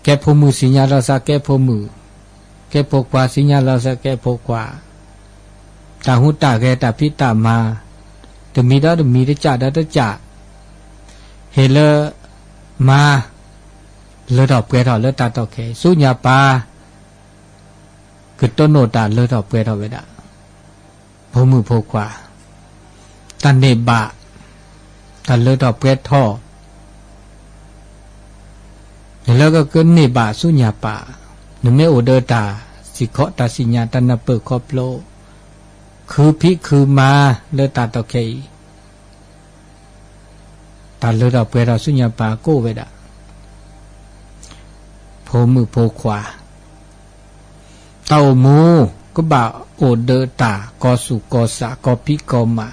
ကဲဖိမုၣ်စံၣ်ညီၣ်လီၤသးကဲဖိမုၣ်, ကဲဖိခွါစံၣ်ညီၣ်လီၤသးကဲဖိခွါ, တၢ်ဟူးတၢ်ဂဲၤတၢ်ဖံးတၢ်မၤ, တမံၤဒီးတမံၤ တကးဒီးတကး, ဟ့ၣ်လၢ မါ လၢထီၣ်ပှဲၤထီၣ်လၢတၢ်တီၢ်ခဲအံၤ ဆူညါပၢ် ကတိၢ်နီၣ်တၢ်လၢထီၣ်ပှဲၤထီၣ်ဝဲဒၣ် ဖိမုၣ်ဖိခွါ, တၢ်န့ၢ်ဘၣ် တၢ်လၢထီၣ်ပှဲၤထီၣ် နလၢကကန့ၢ်ဘၣ်ဆူညါပၢ်, နမ့ၢ်အိၣ်ဒီးတၢ်စံၣ်ခီၣ်တၢ်စံၣ်ညီၣ်တၢ်နၢ်ပၢၢ်ခီဖျိ ခုဖံးခုမၤလၢတၢ်တီၢ်ခဲအံၤ တၢ်လၢထီၣ်ပှဲၤထီၣ်ဆူညါပၢ်ကအိၣ်ဝဲဒၣ် ဖိမုၣ်ဖိခွါ, တၢ်အိၣ်မူ ကဘၣ်အိၣ်ဒီးတၢ်ကီၢ်သူၣ်ကီၢ်သးကီၢ်ဖံးကီၢ်မၤ,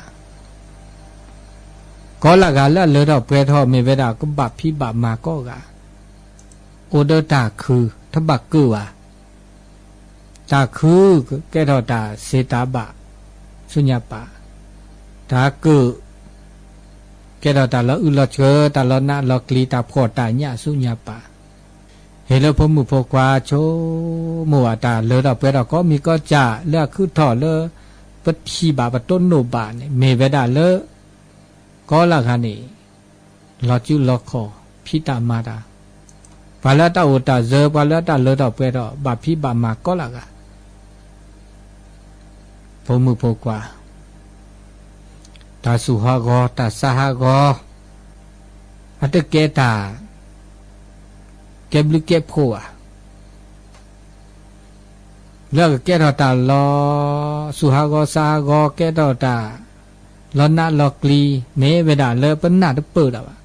ကီးလၢ်ဂၤလၢအလၢထီၣ်ပှဲၤထီၣ်မ့ၢ်ဝဲဒၣ်ကဘၣ်ဖံးဘၣ်မၤကိးဂၤ, အိၣ်ဒီးတၢ်ခု တဘၣ်ကၢၣ်ဘၣ် တၢ်ခု ကကဲထီၣ်တၢ်စ့တၢ်ဘၣ် ဆူညါပၢ်, တၢ်ကၢၣ် ကဲထီၣ်တၢ်လီၤအုၣ်လီၤဆှၢ တၢ်လီၤနးလီၤကျံၤ တၢ်ဖှီၣ်တၢ်ညၣ်ဆူညါပၢ်, ဟ့ၣ်လၢဖိမုၣ်ဖိခွါဆိကမိၣ်ဘၣ် တၢ်လၢထီၣ်ပှဲၤထီၣ်ကိးမံၤကိးကၢ်လၢအခုထီၣ်လၢ ပထံၣ်ဘၣ်ပတိၢ်နီၣ်ဘၣ်န့ၣ် မ့ၢ်ဝဲဒၣ်လၢ ကီးလၢ်ဂၤန့ၣ် လီၤစုလီၤခီၣ်ဖံးတၢ်မၤတၢ်, ပှၤလၢတၢ်အိၣ်တၢ်စၢၤ ပှၤလၢတၢ်လၢထီၣ်ပှဲၤထီၣ် ဘၣ်ဖံးဘၣ်မၤကီးလၢ်ဂၤ ဖိမုၣ်ဖိခွါ, တၢ်သူၣ်ဟးဂီၤ တၢ်ဆါဟးဂီၤ အတကဲတၢ် ကဲဘျုးကဲဖှိၣ်ဘၣ်, လၢအကကဲထီၣ်တၢ်လီၤ သူၣ်ဟးဂီၤဆါဟးဂီၤ ကဲထီၣ်တၢ် လီၤနးလီၤကျံၤ မ့ၢ်ဝဲဒၣ်လၢပနၢ်တပၢၢ်တၢ်ဘၣ်,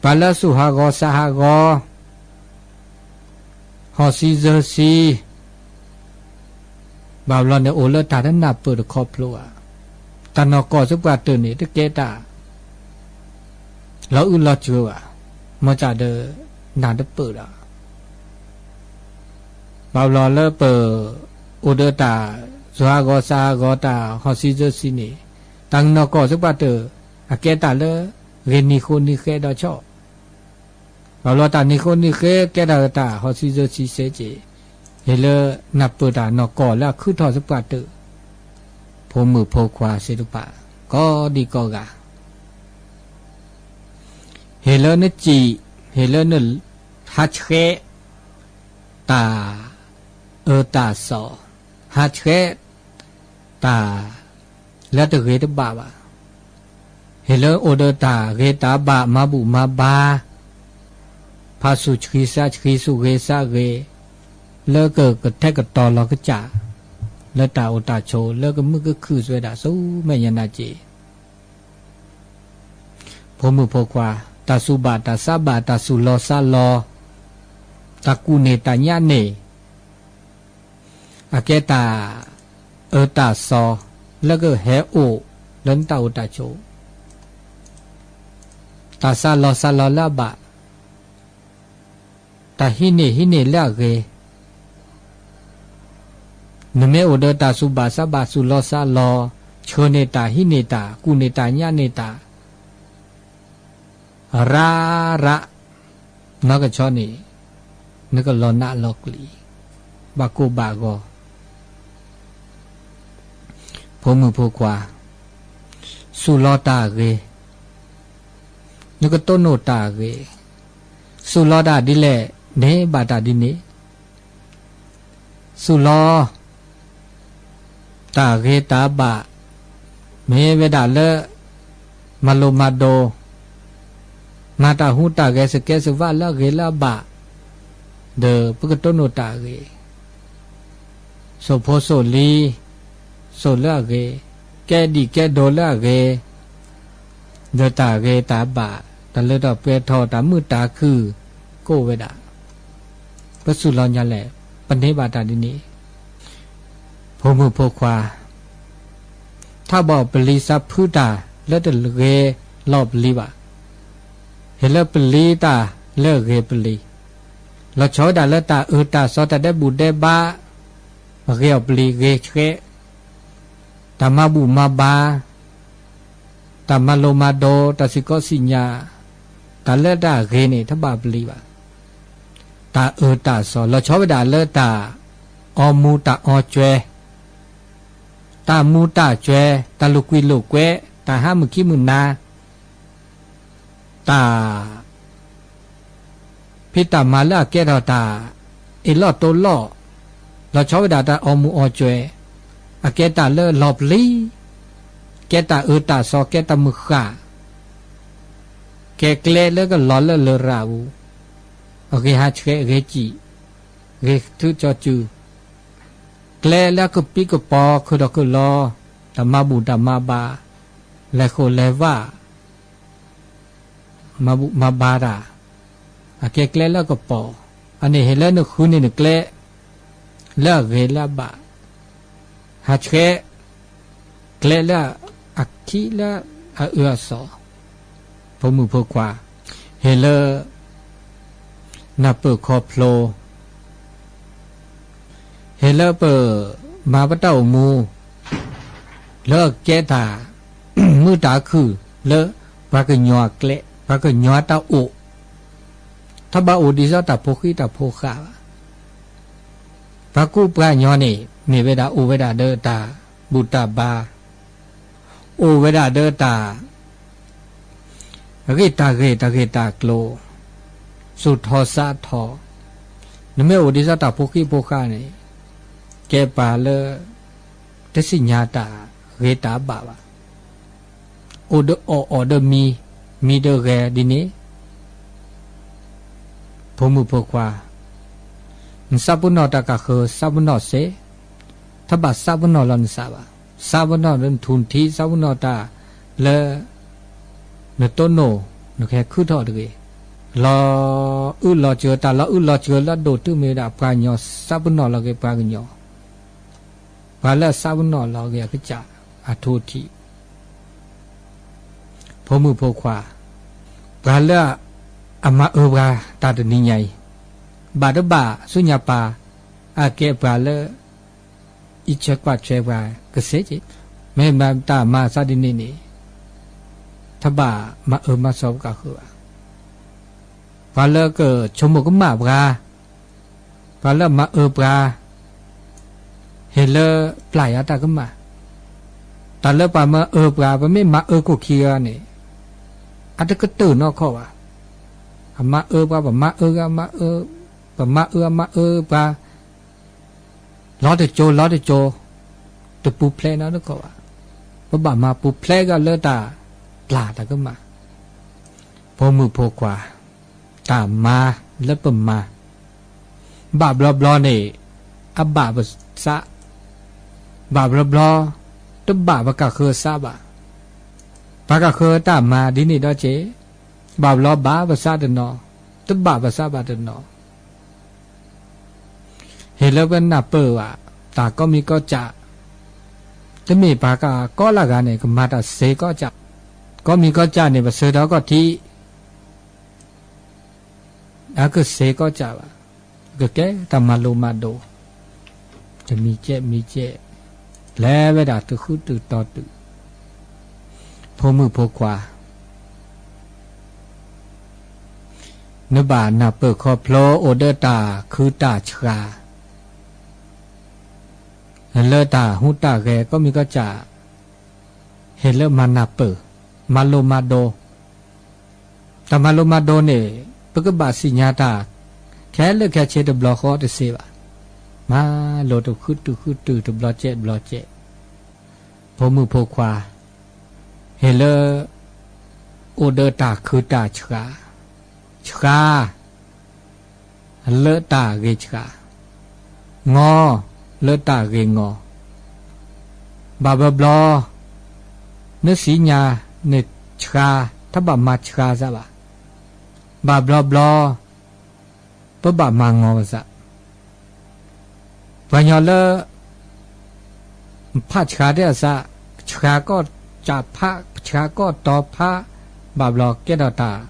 ပှၤလၢသူၣ်ဟးဂီၤဆါဟးဂီၤ ဟီၣ်ဆံစၢဆံ ဘၣ်ဘျီန့ၣ် အိၣ်လၢတၢ်တနၢ်ပၢၢ်တခီဖျိဧါ, တၢ်နီၢ်ကီၢ်ဆူပှၤတၢၢ်န့ၣ် တကဲတၢ် လီၤအုၣ်လီၤစၢၤဘၣ်, မ့ၢ်တၢ်ဒီး နၢ်တပၢၢ်ဒီး ဘၣ်ဘျီလၢပ အိၣ်ဒီးတၢ် သူၣ်ဟးဂီၤဆါဟးဂီၤ တၢ်ဟီၣ်ဆံစၢဆံန့ၣ် တၢ်နီၢ်ကီၢ်ဆူပှၤတၢၢ် အကဲတၢ်လၢ ဂ့ၤနံၤဃိနံၤဃဲဒီးဆီၣ်, ဘၣ်ဘျီတၢ်နံၤဃိနံၤဃဲ ကဲထီၣ်တၢ်ဟီၣ်ဆံစၢဆံစဲက့ၤ, ဟ့ၣ်လၢနၢ်ပၢၢ်တၢ်နီၢ်ကီၢ်လၢအခုထီၣ်ဆူပှၤတၢၢ် ဖိမုၣ်ဖိခွါသ့ၣ်တဖၣ် ကိးဒံကိးဂၤ ဟ့ၣ်လၢနစံး, ဟ့ၣ်လၢန ဟးဆှဲး တၢ်အၢတၢ်သီ, ဟးဆှဲး တၢ် လၢတဂ့ၤတဘၣ်ဘၣ်, ဟ့ၣ်လၢအိၣ်ဒီးတၢ်ဂ့ၤတၢ်ဘၣ် မၤဘူၣ်မၤဘါ, ဖးဆူၣ်ဆှံစၢ်ဆှံ ဆူၣ်ဂ့ၤစၢ်ဂ့ၤ, လၢကကထဲကတီၤလီၤကစၢ် လၢတၢ်အိၣ်တၢ်ဆိး လၢကမုာ်ကခုၣ်စွဲဒၣ်ဆူမဲာ်ညါနၤက့ၤ ဖိမုၣ်ဖိခွါ, တၢ်သူၣ်ဘၣ်တၢ်သးဘၣ် တၢ်သူၣ်လီသးလီ, တၢ်ကူၣ်န့ၢ်တၢ်ညၣ်န့ၢ်, အကဲတၢ်အၢတၢ်သီ လၢကဟဲအိၣ်လၢနတၢ်အိၣ်တၢ်ဆိး, တၢ်သးလီသးလီလၢအဘၣ် တၢ်ဟံးန့ၢ်ဟံးန့ၢ်လၢအဂ့ၤ, နမ့ၢ်အိၣ်ဒီးတၢ်သူၣ်ဘၣ်သးဘၣ် သူၣ်လီသးလီ, ဆှၢန့ၢ်တၢ် ဟံးန့ၢ်တၢ် ကူၣ်န့ၢ်တၢ်ညၣ်န့ၢ်တၢ်, ရၤရၤ, နီၢ်ကဆီန့ၣ် နကလီၤနးလီၤကျံၤ, ဘၣ်ကိၢ်ဘၣ်ဂီၤ ဖိမုၣ်ဖိခွါ, သူၣ်လီၤတၢ်ဂ့ၤ, နကတိၢ်နီၣ်တၢ်ဂ့ၤ, သူၣ်လီၤတၢ်ဒ်လဲၣ် န့ၢ်ဘၣ်တၢ်ဒ်န့ၣ်, သူၣ်လီၤ တၢ်ဂ့ၤတၢ်ဘၣ်, မ့ၢ်ဝဲဒၣ်လၢ မၤလိမၤဒိး, မၤတၢ်ဟူးတၢ်ဂဲၤ စကဲစဝးလၢအဂ့ၤလၢအဘၣ်, ဒီးပကတိၢ်နီၣ်တၢ်ဂ့ၤ, စိာ်ဖိစိာ်လံၤ, စိာ်လၢအဂ့ၤ, ကဲဒံၣ်ကဲဒိးလၢအဂ့ၤ, ဒီးတၢ်ဂ့ၤတၢ်ဘၣ်, တၢ်လၢထီၣ်ပှဲၤထီၣ် တၢ်မုာ်တၢ်ခုၣ် ကအိၣ်ဝဲဒၣ်, ပသူၣ်လီၤညါလဲၣ်, ပန့ၢ်ဘၣ်တၢ်ဒ်န့ၣ်, ဖိမုၣ်ဖိခွါ, ထးဘၣ်ပလံၤသးဖုတၢ်လၢတဂ့ၤလီၤပလံၤဘၣ်, ဟ့ၣ်လၢပလံၤတၢ်လၢအဂ့ၤပလံၤ, လီၤဆီဝဲဒၣ်လၢတၢ်အၢတၢ်သီ တၢ်ဒဲးဘူၣ်ဒဲးဘး, ဂ့ၤအီၤပလံၤဂ့ၤဆှဲ, တၢ်မၤဘူၣ်မၤဘါ, တၢ်မၤလိမၤဒိး, တၢ်စံၣ်ကီးစံၣ်ညါ, တၢ်လၢတၢ်ဂ့ၤန့ၣ် ထးဘၣ်ပလံၤဘၣ်. တၢ်အၢတၢ်သီ လီၤဆီဝဲဒၣ်လၢတၢ်အီမူၤတၢ်အီကွဲၤ, တၢ်မူၤတၢ်ကွဲၤ, တၢ်လိာ်ကွံာ်လိာ်ကွဲ, တၢ်ဟးမုၢ်ခံမုၢ်နၤ, တၢ်ဖံးတၢ်မၤလၢအကဲထီၣ်တၢ်အ့ၣ်လိာ်တိလိာ်, လီၤဆီဝဲဒၣ်တၢ်အီမူၤအီကွဲၤ, အကဲတၢ်လၢလီၤပျံၤ, ကဲတၢ်အၢတၢ်သီ ကဲတၢ်မုၢ်ဃၢ်, ကဲကျဲလၢကလီၤလၢလရာ်ပူၤ, အဂ့ၤဟးဆှဲး အဂ့ၤစံၣ်, ဂ့ၤထုးကၠီစု, ကျဲလၢအကပံကပီၤ ခုၣ်ထီၣ်ခုၣ်လီၤ, တၢ်မၤဘူၣ်တၢ်မၤဘါ, လဲၤဃိၣ်လဲၤဝၣ်, မၤဘူၣ်မၤဘါတၢ်, အကဲကျဲလၢအကပီၤ, အန့ၣ်ဟ့ၣ်လၢနဃုန့ၢ်နကျဲ လၢအဂ့ၤလၢအဘၣ်, ဟးဆှဲး ကျဲလၢအခံလၢအအၢအသီ, ဖိမုၣ်ဖိခွါ, ဟ့ၣ်လၢ နၢ်ပၢၢ်ခီဖျိ ဟ့ၣ်လၢပမၤပတၢ်အိၣ်မူ လၢအကဲတၢ် မုာ်တၢ်ခုၣ်လၢပှၤကညီအကျဲ, ပှၤကညီအတၢ်အိၣ်, တဘၣ်အိၣ်ဒ်သိးတၢ်ဖိဃံတၢ်ဖိဃာ်ဘၣ်. ပှၤကူပှၤကညီန့ၣ် မ့ၢ်ဝဲဒၣ်အိၣ်ဝဲဒၣ်ဒီးတၢ်ဘူၣ်တၢ်ဘါ, အိၣ်ဝဲဒၣ်ဒီးတၢ် အဂ့ၢ်တၢ်ဂ့ၢ်တၢ်ဂ့ၢ်တၢ်ကျိၤ, သူၣ်ထီၣ်သးထီၣ်, နမ့ၢ်အိၣ်ဒ်သိးတၢ်ဖိဃံဖိဃာ်န့ၣ် ကဲပှၤလၢ တသ့ၣ်ညါတၢ်ဂ့ၤတၢ်ဘၣ်ဘၣ်. အိၣ်ဒီးအီၣ် အီၣ်ဒီးမံ, မံဒီးဂဲၤဒ်န့ၣ်, ဖိမုၣ်ဖိခွါ, နသးပ့ၤနီၣ်တၢ်ကဃၢၤ သးပ့ၤနီၣ်စ့ၢ်, တဘၣ်သးပ့ၤနီၣ်လီၤနသးဘၣ်. သးပ့ၤနီၣ်လၢနထူၣ်နထံ, သးပ့ၤနီၣ်တၢ်လၢ နတိၢ်နီၣ် နကဟဲခုထီၣ်တဂ့ၤ. လီၤအုၣ်လီၤစၢၤ တၢ်လီၤအုၣ်လီၤစၢၤလၢအဒိၣ်တုၤမ့ၢ်ဝဲဒၣ်ပှၤကညီ သးပ့ၤနီၣ်လီၤက့ၤပှၤကညီ, ပှၤလၢအသးပ့ၤနီၣ်လီၤက့ၤအကစၢ်အထူအထံး ဖိမုၣ်ဖိခွါ, ပှၤလၢအမၤအၢပှၤတၢ်တနံၤညါအံၤ, ဘၣ်တဘၣ်ဆူညါပၢ်, အကဲပှၤလၢ အံးဆၢကွၢ်ထွဲပှၤကသ့က့ၤ, မ့ၢ်မၤတၢ်မၤသးဒ်န့ၣ်န့ၣ်, တဘၣ်မၤအၢမၤသီပှၤကဃၢၤဘၣ်. ပှၤလၢကဆိကမိၣ်ကမၣ်ပှၤ, ပှၤလၢမၤအၢပှၤ, ဟ့ၣ်လၢပျၢ်ယၤတၢ်ကမၣ်, တၢ်လၢပှၤမၤအၢပှၤ ပမ့ၢ်မၤအၢကိၣ်ခံဂၤန့ၣ်, အတကတၢၢ်နီၢ်ခီၣ်ဘၣ်. အမၤအၢပှၤ ပမၤအၢဂၤမၤအၢ, ပမၤအၢအမၤအၢပှၤ, လီၤတကၠိလီၤတကၠိ, တပူၤဖျဲးနီတခီၣ်ဘၣ်. ပဘၣ်မၤပူၤဖျဲးဂၤလၢတၢ်ပျၢ်တၢ်ကမၣ်, ဖိမုၣ်ဖိခွါ, တၢ်မၤလၢပမၤ ဘၣ်ဘျီဘျီန့ၣ် အဘၣ်ပသး, ဘၣ်ဘျီဘျီ တဘၣ်ပကဃၢၤသးဘၣ်. ပှၤကဃၢၤတၢ်မၤဒ်န့ၣ်ဒီးက့, ဘၣ်ဘျီဘၣ်ပသးတနီၤ, တဘၣ်ပသးဘၣ်တနီၤ. ဟ့ၣ်လၢပနၢ်ပၢၢ်ဘၣ် တၢ်ကိးမံၤကိးကၠး, တမ့ၢ်ပှၤကီလၢဂၤန့ၣ် ကမၤတၢ်စ့ကိးကၠး, ကိးမံၤကိးကၠးန့ၣ် ပဆၢထီၣ်ကီၢ်ထံး အကစ့ကိးကၠးဘၣ်, ကကဲတၢ်မၤလိမၤဒိး, တမံၤကဲးမံၤကဲး, လဲၤဝဲဒၣ်တုၤဃုတုၤတီၤတုၤ, ဖိမုၣ်ဖိခွါ, နဘၣ်နၢ်ပၢၢ်ခီဖျိအိၣ်ဒီးတၢ်ခုတၢ်ဆှါ, လၢတၢ်ဟူးတၢ်ဂဲၤကိးမံၤကိးကၠး, ဟ့ၣ်လၢမၤနၢ်ပၢၢ်, မၤလိမၤဒိး, တၢ်မၤလိမၤဒိးန့ၣ် ပကဘၣ်သ့ၣ်ညါတၢ် ခဲလၢာ်ခဲဆ့တဘျီဃီတသ့ဘၣ်. မၤလိတဃုတုၤဃုတုၤတဘျီကဲးဘျီကဲး, ဖိမုၣ်ဖိခွါ, ဟ့ၣ်လၢ အိၣ်ဒီးတၢ်ခုတၢ်ဆှါ, ဆှါ လၢတၢ်ဂ့ၤဆှါ, ငီ လၢတၢ်ဂ့ၤငီ, ဘၣ်ဘျီဘျီ နသ့ၣ်ညါ နဆှါ တဘၣ်မၤဆှါစၢ်ဘၣ်, ဘၣ်ဘျီဘျီ ပဘၣ်မၤငီပသး, ပှၤကညီလၢ ဖးဆှါတ့ၢ်အသး, ဆှါကီၢ်ကၠးဖး, ဆှါကီၢ်တီဖး, ဘၣ်ဘျီကဲထီၣ်တၢ်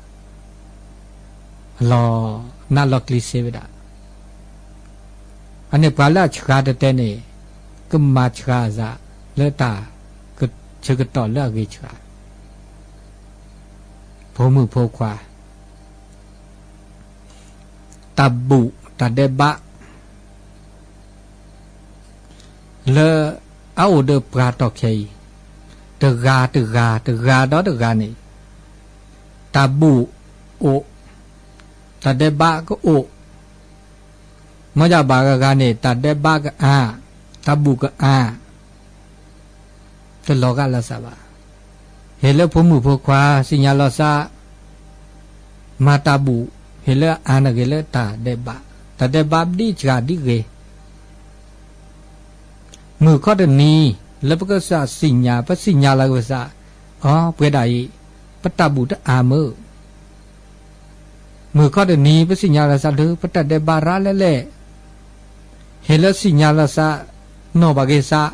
လီၤနးလီၤကျံၤသ့ဝဲဒၣ်. အန့ၣ်ပှၤလၢအဆှါတဲတဲန့ၣ် ကမၤဆှါအသး လၢတၢ်ဆၢကတီၢ်လၢအဂ့ၤဆှါ, ဖိမုၣ်ဖိခွါ တၢ်ဘူၣ်တၢ်ဒဲးဘး လၢအအိၣ်ဒီးပှၤတီၢ်ခဲအံၤ, တဂၤတဂၤ တဂၤဒီးတဂၤန့ၣ် တၢ်ဘူၣ်အိၣ်, တၢ်ဒဲးဘးကအိၣ်, မ်ယဘၣ်ဂၤဂၤန့ၣ် တၢ်ဒဲးဘးကအါ, တၢ်ဘူၣ်ကအါ တလီၤဂာ်လီၤသးဘၣ်. ဟ့ၣ်လၢဖိမုၣ်ဖိခွါ သ့ၣ်ညါလီၤသး မၤတၢ်ဘူၣ်, ဟ့ၣ်လၢအါန့ၢ်ဂ့ၤလၢတၢ်ဒဲးဘး, တၢ်ဒဲးဘးဒ်စှၤဒ်ဂ့ၤ, မုၢ်ခီတနံၤ လၢပကစၢ်သ့ၣ်ညါ ပသ့ၣ်ညါလီၤက့ၤပသး, အိ ပှဲၤဒၣ်အံၤ ပတၢ်ဘူၣ်တအါမုၢ် မုၢ်ခီတနံၤ ပသ့ၣ်ညါလီၤသးဒီး ပတၢ်ဒဲးဘးရၤလဲၣ်လဲၣ်, ဟ့ၣ်လၢသ့ၣ်ညါလီၤသး နီၢ်ဘၣ်က့ၤသး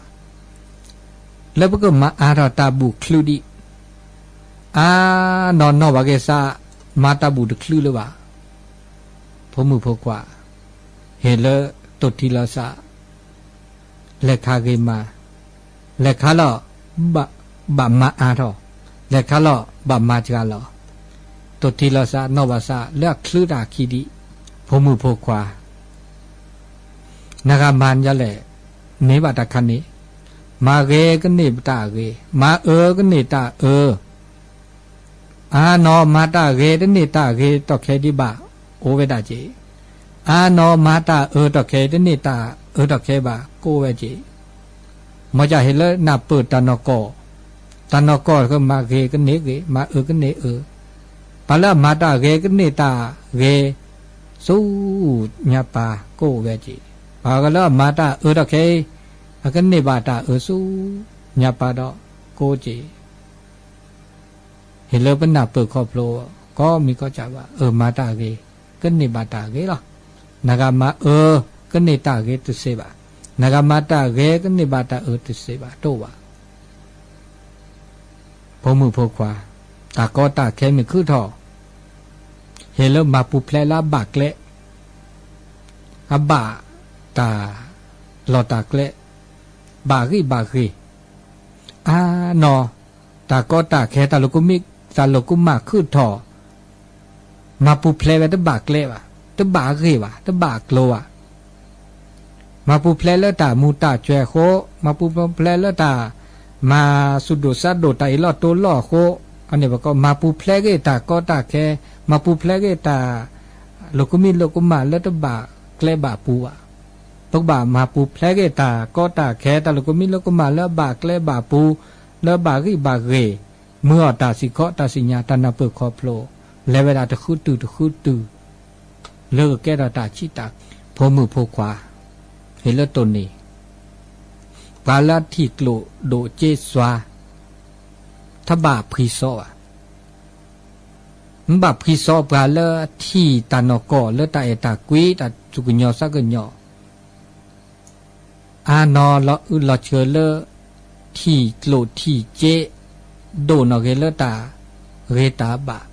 လၢပကမၤအါထီၣ်တၢ်ဘူၣ်ချုးဒံး, အါနီၢ်နီၢ်ဘၣ်က့ၤသး မၤတၢ်ဘူၣ်တချုးလၢၤဘၣ်. ဖိမုၣ်ဖိခွါ ဟ့ၣ်လၢတိၢ်ထံလီၤသး လဲၤခါဂ့ၤမၤ, လဲၤခါလီၤ ဘၣ်မၤအါထီၣ်, လဲၤခါလီၤ ဘၣ်မၤစှၤလီၤ, တိၢ်ထံလီၤသး နီၢ်ဘၣ်သးလၢအချုးတၢ်ခံဒံး, ဖိမုၣ်ဖိခွါ နဂၤမၤဒ်လဲၣ်, မ့ၢ်ဘၣ်တၢ်ခါန့ၣ်, မၤဂ့ၤကန့ၢ်တၢ်ဂ့ၤ, မၤအၢကန့ၢ်တၢ်အၢ အါနီၢ်မၤတၢ်ဂ့ၤတန့ၢ်တၢ်ဂ့ၤ တီၢ်ခဲဒံးဘၣ် အိၣ်ဝဲဒၣ်က့ၤ, အါနီၢ်မၤတၢ်အၢတီၢ်ခဲတန့ၢ်တၢ်အၢတီၢ်ခဲဘၣ် ကအိၣ်ဝဲက့ၤ, မ်ယဟ့ၣ်လၢနၢ်ပၢၢ်တၢ်နီၢ်ကီၢ်, တၢ်နီၢ်ကီၢ်မၤဂ့ၤကန့ၢ်ဂ့ၤ မၤအၢကန့ၢ်အၢ, ပှၤလၢအမၤတၢ်ဂ့ၤကန့ၢ်တၢ်ဂ့ၤ ဆူညါပၤ ကအိၣ်ဝဲက့ၤ, ပှၤလၢအမၤတၢ်အၢတီၢ်ခဲ အကန့ၢ်ဘၣ်တၢ်အၢဆူညါပၤဒီး ကအိၣ်က့ၤ ဟ့ၣ်လၢပနၢ်ပၢၢ်ခီဖျိ ကိးမံၤကိးကၢဘၣ်, အၢ မၤတၢ်ဂ့ၤ ကန့ၢ်ဘၣ်တၢ်ဂ့ၤလီၤ. နဂၤမၤအၢ ကန့ၢ်တၢ်ဂ့ၤတသ့ဘၣ်, နဂၤမၤတၢ်ဂ့ၤ ကန့ၢ်ဘၣ်တၢ်အၢတသ့ဘၣ် တအိၣ်ဘၣ်. ဖိမုၣ်ဖိခွါ, တၢ်ကီတၢ်ခဲမ့ၢ်ခုၣ်ထီၣ်, ဟ့ၣ်လၢမၤပူၤဖျဲးလၢအဘၣ်ကျဲ, အဘၣ်တၢ်လီၢ်တၢ်ကျဲ, ဘၣ်ဂံၢ်ဘၣ်ဂ့ၤ, အါနီၢ် တၢ်ကီတၢ်ခဲ တၢ်လိာ်ကမံ တၢ်လိာ်ကမၣ်ခုၣ်ထီၣ်, မၤပူၤဖျဲးဝဲတဘၣ်ကျဲဘၣ်, တဘၣ်အဂ့ၢ်ဘၣ်, တဘၣ်အကျိၤဘၣ်. မၤပူၤဖျဲးလၢတၢ်မူးတၢ်ကွဲၤအဃိ, မၤပူၤဖျဲးလၢတၢ်မၤသူၣ်ဒိၣ်သးဒိၣ် တၢ်အ့ၣ်လိာ်တိလိာ်အဃိ, အန့ၣ်ပကီး မၤပူၤဖျဲးက့ၤတၢ်ကီတၢ်ခဲ, မၤပူၤဖျဲးက့ၤတၢ်လိာ်ကမံလိာ်ကမၣ်လၢတဘၣ်ကျဲဘၣ်ပူၤဘၣ်. ပကဘၣ်မၤပူၤဖျဲးက့ၤတၢ်ကီတၢ်ခဲ တၢ်လိာ်ကမံလိာ်ကမၣ်လၢအဘၣ်ကျဲဘၣ်ပူၤ, လၢအဘၣ်ဂံၢ်ဘၣ်ဂ့ၤ, မုၢ်အီၣ်တၢ်စံၣ်ခီ တၢ်စံၣ်ညါ တၢ်နၢ်ပၢၢ်ခီဖျိ, လဲၤဝဲဒၣ်တဃုတုၤတဃုတုၤ, လၢကကဲထီၣ်တၢ်ဆံးတၢ်, ဖိမုၣ်ဖိခွါ, ဟ့ၣ်လၢတိၢ်န့ၣ်, ပှၤလၢအထံၣ်ကျိၣ်ဒိၣ်စ့စွါ, တဘၣ်ဖှံစီဘၣ်. မ့ၢ်ဘၣ်ဖှံစီပှၤလၢအထံၣ်တၢ်နီၢ်ကီၢ်လၢတၢ်အဲၣ်တၢ်ကွံ တၢ်သူၣ်ကညီၤသးကညီၤ အါနီၢ်လီၤအုၣ်လီၤဆၢလၢ ထံၣ်ကျိၣ်ထံၣ်စ့ ဒိၣ်နီၢ်ဂ့ၤလၢတၢ်ဂ့ၤတၢ်ဘၣ်,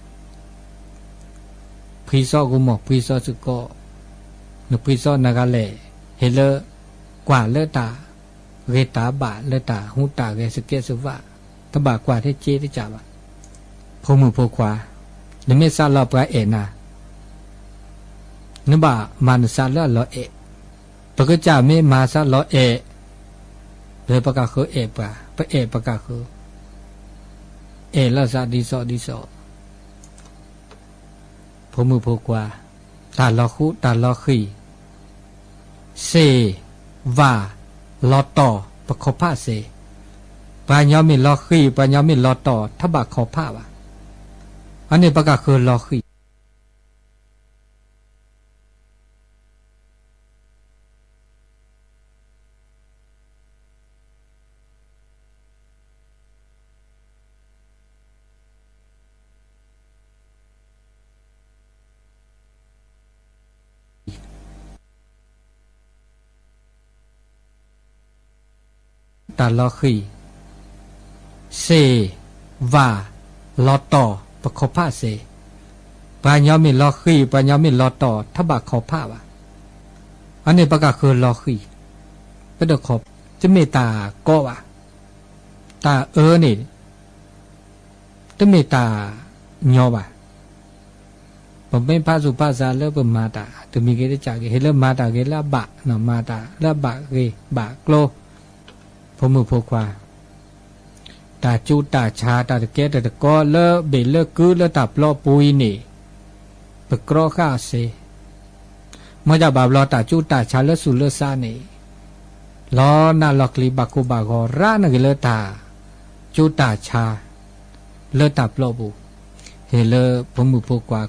ဖှံစီကမီၤ ဖှံစီစ့ၢ်ကီး, နဖှံစီနၤဂၤလဲၣ်, ဟ့ၣ်လၢ ကွၢ်လၢတၢ်ဂ့ၤတၢ်ဘၣ်လၢတၢ်ဟူးတၢ်ဂဲၤစကဲးစဝး, တဘၣ်ကွၢ်ထဲစ့တကးဘၣ်. ဖိမုၣ်ဖိခွါ, နမ့ၢ်သးလီပှၤအဲၣ်နၤ နဘၣ်မၤနသးလၢအလီၤအဲၣ်, ပကစၢ်မ့ၢ်မၤသးလီၤအဲၣ်, လၢပကဃၢၤအဲၣ်ပှၤ, ပအဲၣ်ပကဃၢၤ, အဲၣ်လီၤသးဒ်သိးဒ်သိး, ဖိမုၣ်ဖိခွါ, တၢ်လီၤဃူတၢ်လီၤဃံၤ, သ့ၣ်, ဝၣ်, လီၤတီၢ်, ပခီၣ်ဖးသ့, ပှၤညီမ့ၢ်လီၤဃံၤ ပှၤညီမ့ၢ်လီၤတီၢ် ထီၣ်ဘၣ်ခီၣ်ဖးဘၣ်, အန့ၣ်ပကဃၢၤလီၤဃံၤ တၢ်လီၤဃံၤ, သ့ၣ်, ဝၣ်, လီၤတီၢ်, ပခီၣ်ဖးသ့, ပှၤညီမ့ၢ်လီၤဃံၤ ပှၤညီမ့ၢ်လီၤတီၢ် ထီၣ်ဘၣ်ခီၣ်ဖးဘၣ်, အန့ၣ်ပကဃၢၤလီၤဃံၤ, ပတခီၣ်, တမ့ၢ်တၢ်ကီဘၣ်, တၢ်အၢန့ၣ် တမ့ၢ်တၢ်ညီဘၣ်. ပမ့ၢ်ဖးသူၣ်ဖးသးလၢပမၤတၢ် တမံၤဂ့ၤတကးဂ့ၤ ဟ့ၣ်လၢမၤတၢ်ဂ့ၤလၢအဘၣ်, မၤတၢ်လၢအဘၣ်ဂ့ၤဘၣ်ကျိၤ, ဖိမုၣ်ဖိခွါ တၢ်ကူတၢ်ဆါ တၢ်တကဲတၢ်တကီလၢဘ့ၣ်လၢကုလၢတၢ်ပျီပူၤအံၤန့ၣ် ပကြီဃာ်အီၤစ့ၢ်, မ်ဘၣ်ဘျီတၢ်ကူတၢ်ဆါလၢသူၣ်လၢသးန့ၣ် လီၤနးလီၤကျံၤ ဘၣ်ကိၢ်ဘၣ်ဂီၤ ရၤနဂ့ၤလၢတၢ်ကူတၢ်ဆါ လၢတၢ်ပျီပူၤ, ဟ့ၣ်လၢဖိမုၣ်ဖိခွါ